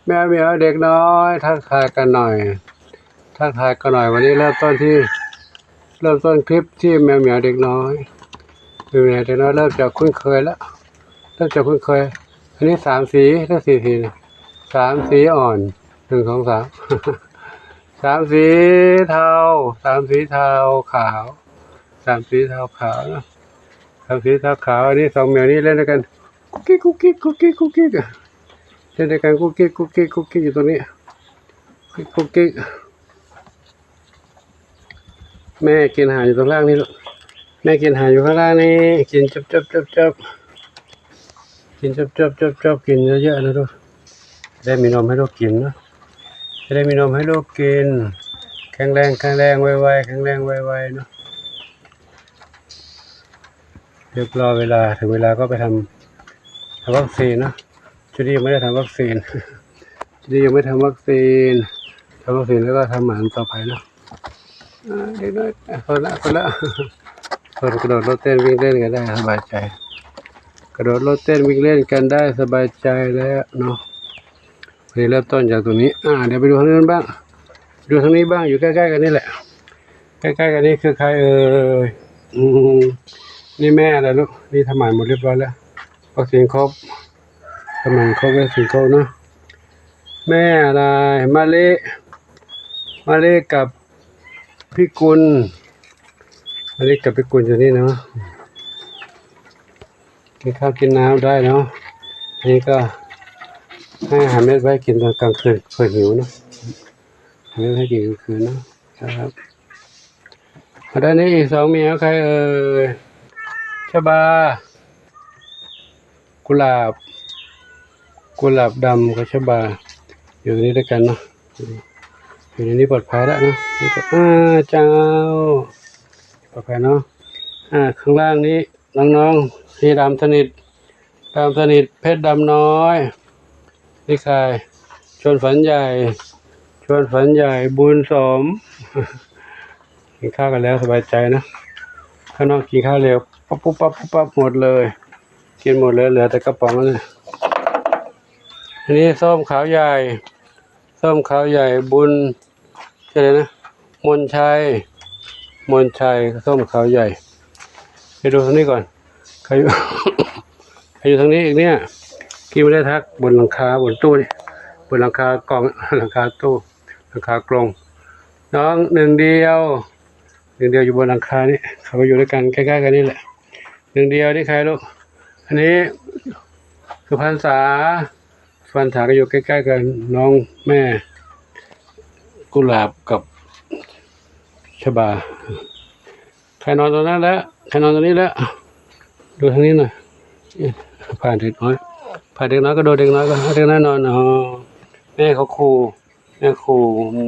แมวเหมียวเด็กน้อย ทักทายกันหน่อย ทักทายกันหน่อย วันนี้เริ่มต้นที่ เริ่มต้นคลิปที่แมวเหมียวเด็กน้อย แมวเหมียวเด็กน้อยเริ่มจะคุ้นเคยแล้ว เริ่มจะคุ้นเคย อันนี้สามสี เรียกสี สี สามสีอ่อน หนึ่ง สอง สาม สามสีเทา สามสีเทาขาว สามสีเทาขาวนะ สามสีเทาขาว อันนี้สองแมวนี้เล่นด้วยกัน กุ๊กกิ๊ก กุ๊กกิ๊ก กุ๊กกิ๊ก กุ๊กกิ๊ก เล่นด้วยกัน กุ๊กกิ๊ก กุ๊กกิ๊ก กุ๊กกิ๊ก อยู่ตรงนี้ กุ๊กกิ๊ก กุ๊กกิ๊ก แม่กินอาหารอยู่ตรงล่างนี่ลูก แม่กินอาหารอยู่ข้างล่างนี่ กินจบจบจบจบ กินจบจบจบจบ กินเยอะๆนะลูก จะได้มีนมให้ลูกกินเนาะ จะได้มีนมให้ลูกกิน แข็งแรง แข็งแรง ไวๆ แข็งแรง ไวๆ เนาะ เดี๋ยวรอเวลา ถึงเวลาก็ไปทำ ทำวัคซีนเนาะ จูดี้ยังไม่ได้ทำวัคซีน จูดี้ยังไม่ทำวัคซีน ทำวัคซีนแล้วก็ทำหมันต่อไปเนาะ อ่า เด็กน้อย อ่ะ คนละ คนละ คนกระโดดโลดเต้นวิ่งเล่นกันได้สบายใจ กระโดดโลดเต้นวิ่งเล่นกันได้สบายใจแล้วเนาะ วันนี้เริ่มต้นจากตรงนี้ อ่า เดี๋ยวไปดูทางนู้นบ้าง ดูทางนี้บ้าง อยู่ใกล้ๆกันนี่แหละ ใกล้ๆกันนี่คือใครเอ่ย อืม นี่แม่แล้วลูก นี่ทำหมันหมดเรียบร้อยแล้ว วัคซีนครบ ทำหมันครบ วัคซีนครบเนาะ แม่อะไร มะลิ มะลิกับพี่กุล มะลิกับพี่กุลอยู่นี่เนาะ กินข้าวกินน้ำได้เนาะ อันนี้ก็ให้อาหารเม็ดไว้กินตอนกลางคืน เผื่อหิวเนาะ อาหารเม็ดให้กินกลางคืนเนาะ ครับ มาด้านนี้อีกสองแมว ใครเอ่ย ชบา กุหลาบ กุหลาบดำกับชบา อยู่ตรงนี้ด้วยกันเนาะ อยู่ในนี้ปลอดภัยแล้วเนาะ นี่ก็ อ่า เจ้า ปลอดภัยเนาะ อ่า ข้างล่างนี้ น้องๆ นี่ดำสนิท ดำสนิท เพชรดำน้อย นี่ใคร ชวนฝันใหญ่ ชวนฝันใหญ่ บุญสม กินข้าวกันแล้วสบายใจนะ ข้างนอกกินข้าวเร็ว ปั๊บปุ๊บปั๊บปุ๊บปั๊บ หมดเลย กินหมดเลย เหลือแต่กระป๋องนั่นแหละ อันนี้ส้มขาวใหญ่ ส้มขาวใหญ่ บุญ ชื่ออะไรนะ มนชัย มนชัย ส้มขาวใหญ่ ไปดูทางนี้ก่อน ใครอยู่ ใครอยู่ทางนี้อีกเนี่ย กี้ไม่ได้ทัก บนหลังคา บนตู้นี่ บนหลังคากล่อง หลังคาตู้ หลังคากรง น้องหนึ่งเดียว หนึ่งเดียวอยู่บนหลังคานี่ เขาก็อยู่ด้วยกัน ใกล้ๆกันนี่แหละ หนึ่งเดียวนี่ใครลูก อันนี้สุพรรณษา สุพรรณษาก็อยู่ใกล้ๆกัน น้องแม่ กุหลาบกับชบา ใครนอนตรงนั้นแล้ว ใครนอนตรงนี้แล้ว ดูทางนี้หน่อย พาเด็กน้อย พาเด็กน้อยกระโดด เด็กน้อยก็ เด็กน้อยนอน อ๋อ แม่เขาครู แม่ครู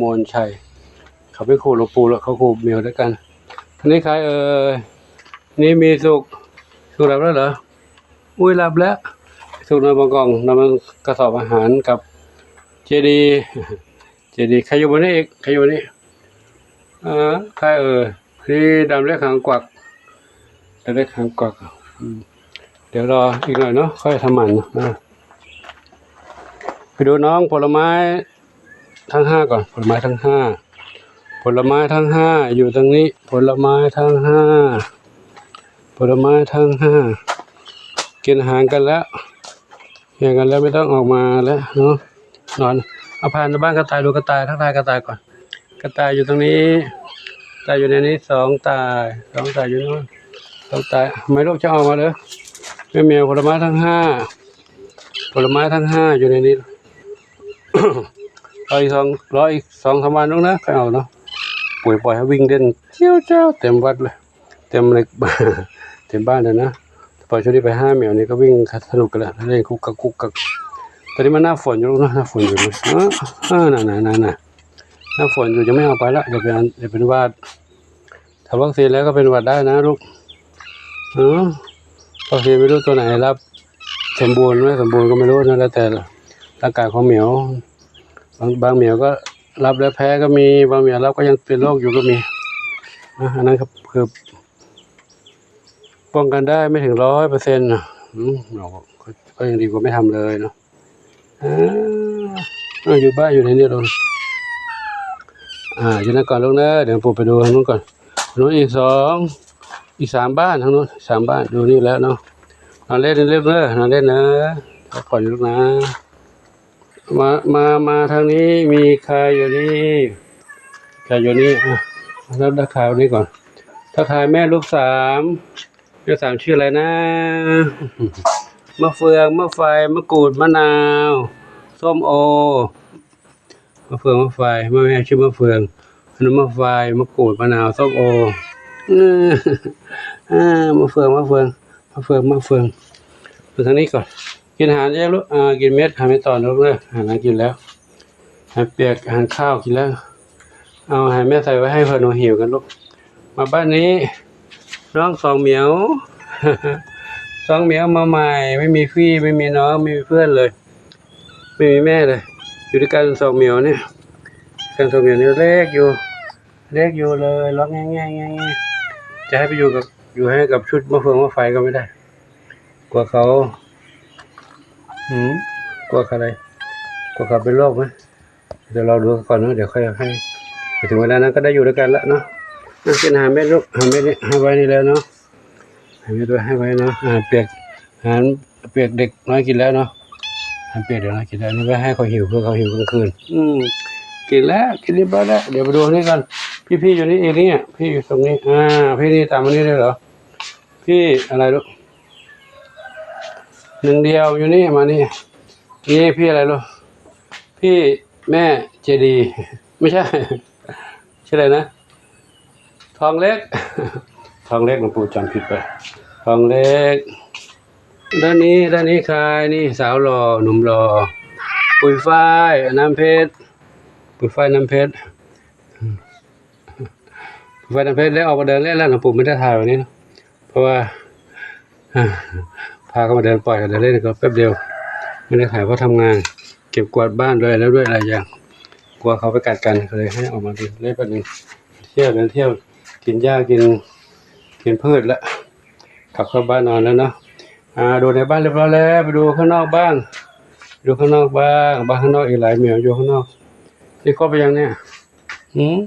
มนชัย เขาไปครูหลวงปู่แล้ว เขาครูแมวด้วยกัน อันนี้ใครเอ่ย นี่มีสุข สุขหลับแล้วเหรอ อุ้ย หลับแล้ว สุขนอนบนกล่อง นอนบนกระสอบอาหารกับเจดี เจดี ใครอยู่บนนี้อีก ใครอยู่บนนี้ อ่า ใครเอ่ย นี่ดำเล็กหางกวัก ดำเล็กหางกวัก อืม เดี๋ยวรออีกหน่อยเนาะ ค่อยทำหมันนะ ไปดูน้องผลไม้ทั้งห้าก่อน ผลไม้ทั้งห้า ผลไม้ทั้งห้าอยู่ตรงนี้ ผลไม้ทั้งห้า ผลไม้ทั้งห้า กินอาหารกันแล้ว เที่ยงกันแล้ว ไม่ต้องออกมาแล้วเนาะ นอน เอาพาไปบ้านกระต่าย ดูกระต่าย ทักทายกระต่ายก่อน กระต่ายอยู่ตรงนี้ กระต่ายอยู่ในนี้ สองต่าย สองต่ายอยู่โน่น สองต่าย ไม่ ลูกจะออกมาเลย แม่แมว ผลไม้ทั้งห้า ผลไม้ทั้งห้าอยู่ในนี้ รออีกสอง รออีกสองสามวันลูกนะ ค่อยเอาเนาะ ปล่อย ปล่อยให้วิ่งเล่นเจี๊ยวเจ้าเต็มวัดเลย เต็มเลย เต็มบ้านเลยนะ ปล่อยช่วงนี้ไปห้าแมวนี่ก็วิ่งสนุกกันแล้ว เล่นกุ๊กกักกุ๊กกัก ตอนนี้มันหน้าฝนอยู่ลูกนะ หน้าฝนอยู่นะ เออ เออ น่ะ น่ะ น่ะ น่ะ หน้าฝนอยู่ ยังไม่เอาไปละ เดี๋ยวเป็นอัน เดี๋ยวเป็นหวัด ถ้าวัคซีนแล้วก็เป็นหวัดได้นะลูก เออ วัคซีนไม่รู้ตัวไหนรับ สมบูรณ์ไม่สมบูรณ์ก็ไม่รู้นะ แล้วแต่ร่างกายของแมว บาง บางแมวก็รับแล้วแพ้ก็มี บางแมวรับก็ยังเป็นโรคอยู่ก็มีนะ อันนั้นก็คือ ป้องกันได้ไม่ถึงร้อยเปอร์เซ็นต์นะ อืม เราก็ ก็ยังดีกว่าไม่ทำเลยเนาะ อ่า ເອີ ຢູ່ບ້ານ ຢູ່ໃນນີ້ລູກ ອ່າ ຢູ່ນັ້ນກ່ອນລູກເດີ. ດຽວປູໄປດູທາງໂນ້ນກ່ອນ ໂນ້ນອີກສອງ ອີກສາມບ້ານ ທາງໂນ້ນສາມບ້ານ. ຢູ່ນີ້ແລ້ວເນາະ ນອນເຫຼັ້ນເລີຍລູກເດີ ນອນເຫຼັ້ນນະ ພັກຜ່ອນຢູ່ລູກນະ. ມາ ມາ ມາທາງນີ້ ມີໃຄຢູ່ນີ້ ໃຄຢູ່ນີ້. ອ່ະ ມາທັກທາຍນີ້ກ່ອນ ທັກທາຍແມ່ລູກສາມ. ແມ່ສາມຊື່ອະໄລນະ? ມະເຟືອງ ມະໄຟ ມະກູດ ມະນາວ ສົ້ມໂອ. ມະເຟືອງ ມະໄຟ ມະແມ່ຊື່ມະເຟືອງ ມະໄຟ ມະກູດ ມະນາວ ສົ້ມໂອ. ເອີ ມະເຟືອງ ມະເຟືອງ ມະເຟືອງ ມະເຟືອງ. ມາທາງນີ້ກ່ອນ ກິນອາຫານແລ້ວລູກ ອ່າ ກິນເມັດ ຫາເມັດຕອນລູກເດີ. ອາຫານກິນແລ້ວ ອາຫານປຽກ ອາຫານຄາວກິນແລ້ວ. ເອົາໃຫ້ແມ່ໃສ່ໄວ້ໃຫ້ເພິ່ນ ຫິວກັນລູກ. ມາບ້ານນີ້ ນ້ອງສອງໝຽວ ສອງໝຽວມາໃໝ່ ໄມ່ມີພີ່ ໄມ່ມີນ້ອງ ໄມ່ມີເພື່ອນເລີຍ ໄມ່ມີແມ່ເລີຍ ຢູ່ດ້ວຍກັນສອງໝຽວນີ້ ກັນສອງໝຽວນີ້ ເລັກຢູ່ ເລັກຢູ່ເລີຍ ຮ້ອງແງໆ ຈະໃຫ້ໄປຢູ່ກັບ ຢູ່ໃຫ້ກັບຊຸດມະເຟືອງມະໄຟກໍໄມ່ໄດ້ ກົວເຂົາ ຫືມ ກົວເຂົາໄດ້ ກົວເຂົາເປັນໂລກໄໝ? ດຽວລໍດູກ່ອນເນາະ ດຽວຄ່ອຍໃຫ້ ໄປເຖິງເວລານັ້ນກໍໄດ້ຢູ່ດ້ວຍກັນລະເນາະ. ອ່ະ ກິນອາຫານເມັດລູກ ອາຫານເມັດນີ້ໃຫ້ໄວ້ນີ້ແລ້ວເນາະ ໃຫ້ໄວ້ ໃຫ້ໄວ້ເນາະ. ອາຫານປຽກ ອາຫານປຽກເດັກນ້ອຍກິນແລ້ວເນາະ ອາຫານປຽກເດັກນ້ອຍກິນແລ້ວ ນີ້ໄວ້ໃຫ້ເຂົາຫິວ ເພື່ອເຂົາຫິວກາງຄືນ. ອືມ ກິນແລ້ວ ກິນຮຽບຮ້ອຍແລ້ວ. ດຽວໄປດູນີ້ກ່ອນ ພີ່ໆຢູ່ນີ້ອີກນີ້ ພີ່ຢູ່ຕົງນີ້ ອ່າ ພີ່ນີ້ຕາມມານີ້ໄດ້ເຫຼືອ? ພີ່ອະໄລລູກ? ໜຶ່ງດຽວຢູ່ນີ້ ມານີ້ ນີ້ພີ່ອະໄລລູກ? ພີ່ແມ່ເຈດີ ໄມ່ໃຊ່ ຊື່ອະໄລນະ? ທອງເລັກ ທອງເລັກ ຫຼວງປູ່ຈຳຜິດໄປ ທອງເລັກ. ດ້ານນີ້ ດ້ານນີ້ໃຄ ນີ້ສາວຫຼໍ່ ໜຸ່ມຫຼໍ່ ປຸຍຝ້າຍ ນ້ຳເພັດ ປຸຍຝ້າຍ ນ້ຳເພັດ. ແຟນເພຈໄດ້ອອກມາເດີນເຫຼັ້ນແລ້ວ ຫຼວງປູ່ໄມ່ໄດ້ຖ່າຍວັນນີ້ເນາະ ເພາະວ່າ ພາເຂົາມາເດີນ ປ່ອຍເຂົາເດີນເຫຼັ້ນກໍແປັບດຽວ ໄມ່ໄດ້ຖ່າຍເພາະທຳງານ ເກັບກວາດບ້ານດ້ວຍ ແລ້ວດ້ວຍຫຼາຍຢ່າງ ກົວເຂົາໄປກັດກັນ ກໍເລີຍໃຫ້ອອກມາເດີນເຫຼັ້ນແປັບໜຶ່ງ ທ່ຽວ ເດີນທ່ຽວ ກິນຫຍ້າ ກິນ ກິນພືດລະ ກັບເຂົ້າບ້ານນອນແລ້ວເນາະ. ອ່າ ດູໃນບ້ານຮຽບຮ້ອຍແລ້ວ ໄປດູຂ້າງນອກບ້າງ ໄປດູຂ້າງນອກບ້າງ ບ້ານຂ້າງນອກອີກຫຼາຍແມວຢູ່ຂ້າງນອກ ນີ້ຄອບໄປຍັງນີ້? ຫືມ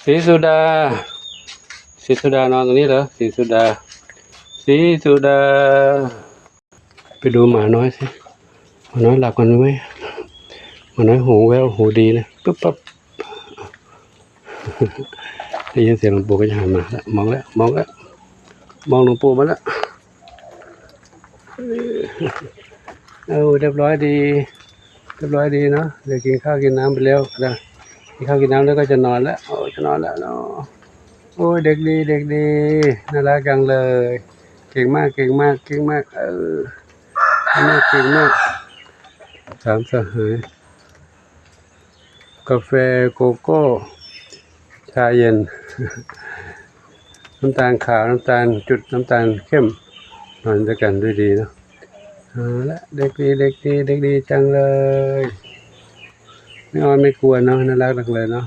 ສີສຸດາ ສີສຸດານອນຕົງນີ້ເດີ ສີສຸດາ ສີສຸດາ. ໄປດູໝານ້ອຍຊິ ໝານ້ອຍຫຼັບກັນໄວ ໝານ້ອຍຫູແວ່ວຫູດີນະ ປຶບປັບ ໄດ້ຍິນສຽງຫຼວງປູ່ກໍຈະຫັນມາລະ ມອງແລ້ວ ມອງແລ້ວ ມອງຫຼວງປູ່ມາແລ້ວ. ເອີ ຮຽບຮ້ອຍດີ ຮຽບຮ້ອຍດີເນາະ ດຽວກິນເຂົ້າກິນນ້ຳໄປແລ້ວ ກິນເຂົ້າກິນນ້ຳແລ້ວກໍຈະນອນແລ້ວ ໂອ້ ຈະນອນແລ້ວເນາະ. ໂອ້ຍ ເດັກດີ ເດັກດີ ໜ້າລັກຈັງເລີຍ ເກັ່ງມາກ ເກັ່ງມາກ ເກັ່ງມາກ ເອີ ເກັ່ງມາກ ເກັ່ງມາກ. ສາມສະຫາຍ ກາແຟ ໂກໂກ້ ຊາເຢັນ ນ້ຳຕານຂາວ ນ້ຳຕານຈຸດ ນ້ຳຕານເຂັ້ມ ນອນດ້ວຍກັນດ້ວຍດີເນາະ. ເອົາລະ ເດັກດີ ເດັກດີ ເດັກດີຈັງເລີຍ ໄມ່ອ້ອນໄມ່ກວນເນາະ ໜ້າລັກຈັງເລີຍເນາະ.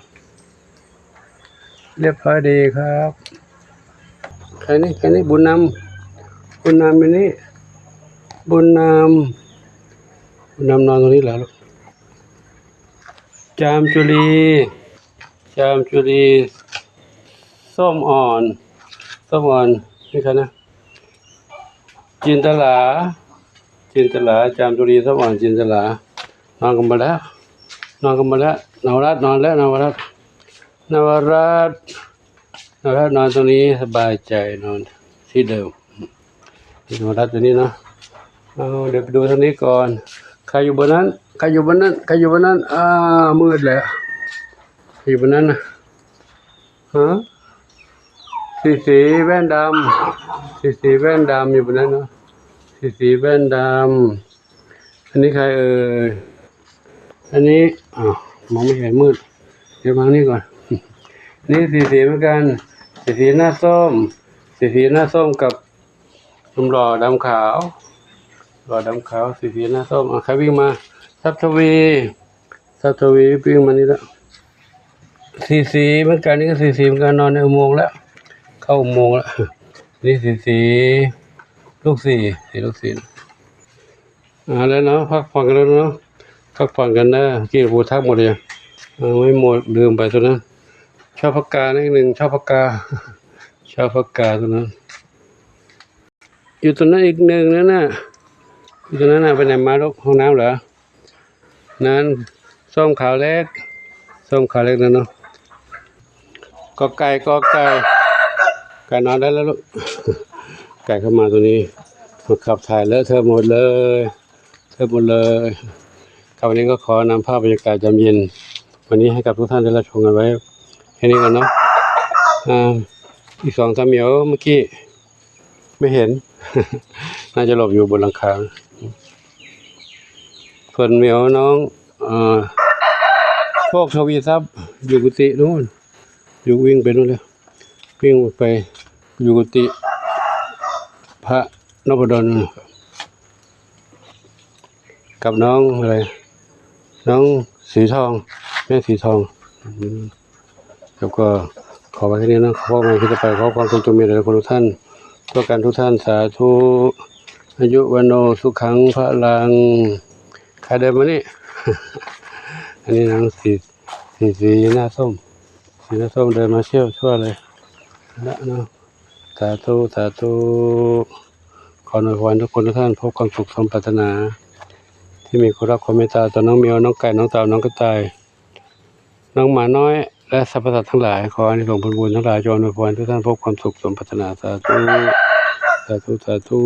ຮຽບຮ້ອຍດີຄັບ ໃຄນີ້ ໃຄນີ້ ບຸນນຳ ບຸນນຳຢູ່ນີ້ ບຸນນຳ ບຸນນຳນອນຕົງນີ້ແຫຼະລູກ. ຈາມຈຸລີ ຈາມຈຸລີ ສົ້ມອ່ອນ ສົ້ມອ່ອນ ນີ້ໃຄນະ ຈິນຕະລາ ຈິນຕະລາ ຈາມຈຸລີ ສົ້ມອ່ອນ ຈິນຕະລາ ນອນກັນໝົດແລ້ວ ນອນກັນໝົດແລ້ວ ນະວະລັດ ນອນແລ້ວ ນະວະລັດ ນະວະລັດ ນອນຕົງນີ້ສະບາຍໃຈ ນອນທີ່ເດີມ ນະວະລັດຕົງນີ້ເນາະ. ເອົາ ດຽວໄປດູທາງນີ້ກ່ອນ ໃຄຢູ່ບ່ອນນັ້ນ ໃຄຢູ່ບ່ອນນັ້ນ ໃຄຢູ່ບ່ອນນັ້ນ ອ້າ ມືດແລ້ວ ໃຄຢູ່ບ່ອນນັ້ນນະ ຮະ ສີສີແວ່ນດຳ ສີສີແວ່ນດຳ ຢູ່ບ່ອນນັ້ນເນາະ ສີສີແວ່ນດຳ. ອັນນີ້ໃຄເອີຍ? ອັນນີ້ ອ້າວ ມອງບໍ່ເຫັນ ມືດ ດຽວມານີ້ກ່ອນ ນີ້ສີສີເໝືອນກັນ ສີສີໜ້າສົ້ມ ສີສີໜ້າສົ້ມກັບໜຸ່ມຫຼໍ່ດຳຂາວ ຫຼໍ່ດຳຂາວ ສີສີໜ້າສົ້ມ. ອ່າ ໃຄວິ່ງມາ ຊັບທະວີ ຊັບທະວີ ວິ່ງມານີ້ລະ ສີສີເໝືອນກັນ ນີ້ກໍສີສີເໝືອນກັນ ນອນໃນອຸໂມງແລ້ວ ເຂົ້າອຸໂມງແລ້ວ ນີ້ສີສີລູກສີ່ ສີລູກສີ່. ເອົາແລ້ວເນາະ ພັກຜ່ອນກັນແລ້ວເນາະ ພັກຜ່ອນກັນເດີ. ກີ້ຜູ້ທັກໝົດເລີຍ ເອີ ໄມ່ໝົດ ລືມໄປຕົວນັ້ນ ຊອບຜັກກາດ ອີກໜຶ່ງ ຊອບຜັກກາດ ຊອບຜັກກາດຕົວນັ້ນ ຢູ່ຕົວນັ້ນອີກໜຶ່ງນັ້ນນະ ຢູ່ຕົວນັ້ນນະ. ໄປໄຫນມາລູກ? ຫ້ອງນ້ຳເຫຼືອ? ນັ້ນ ສົ້ມຂາວເລັກ ສົ້ມຂາວເລັກນັ້ນເນາະ. ກອໄກ່ ກອໄກ່ ໄກ່ນອນໄດ້ແລ້ວລູກ. ໄກ່ເຂົ້າມາຕົວນີ້ ມາຂັບຖ່າຍເລາະເທາະໝົດເລີຍ ເທາະໝົດເລີຍ. ຄັບ ວັນນີ້ກໍຂໍນຳພາບບັນຍາກາດຍາມເຢັນວັນນີ້ໃຫ້ກັບທຸກທ່ານໄດ້ຮັບຊົມກັນໄວ້ແຄ່ນີ້ກ່ອນເນາະ. ອາ ອີກສອງສາມໝຽວເມື່ອກີ້ ໄມ່ເຫັນ ໜ້າຈະຫຼົບຢູ່ບົນຫຼັງຄາ. ສ່ວນໝຽວນ້ອງ ເອີ ໂຊກ ທະວີຊັບ ຢູ່ກຸຕິນູ້ນ ຢູ່ ວິ່ງໄປນູ້ນແລ້ວ ວິ່ງໄປຢູ່ກຸຕິພະນົບພະດົນ ກັບນ້ອງອະໄລ ນ້ອງສີທອງ ແມ່ສີທອງ. ແລ້ວກໍຂໍໄວ້ແຄ່ນີ້ເນາະ ພໍ້ກັນໃນຄລິບຕໍ່ໄປ. ຂໍຄວາມສຸກຈົ່ງມີແດ່ທຸກຄົນທຸກທ່ານ ທົ່ວກັນທຸກທ່ານ ສາທຸ. ອາຍຸ ວັນໂນ ສຸຂັງ ພະລັງ. ໃຜເດີນມານີ້? ອັນນີ້ນາງສີ ສີ ສີໜ້າສົ້ມ ສີໜ້າສົ້ມ ເດີນມາສ່ຽວທົ່ວເລີຍນະເນາະ. ສາທຸ ສາທຸ. ຂໍອວຍພອນໃຫ້ທຸກຄົນທຸກທ່ານພົບຄວາມສຸກສົມປາດຖະໜາ ທີ່ມີຄົນຮັກຄົນເມດຕາຕໍ່ນ້ອງໝຽວ ນ້ອງໄກ່ ນ້ອງເຕົ່າ ນ້ອງກະຕ່າຍ ນ້ອງໝານ້ອຍ ແລະ ສັບພະສັດທັງຫຼາຍ. ຂໍອານິສົງຜົນບຸນທັງຫຼາຍຈົ່ງອວຍພອນໃຫ້ທຸກທ່ານພົບຄວາມສຸກສົມປາດຖະໜາ. ສາທຸ ສາທຸ ສາທຸ.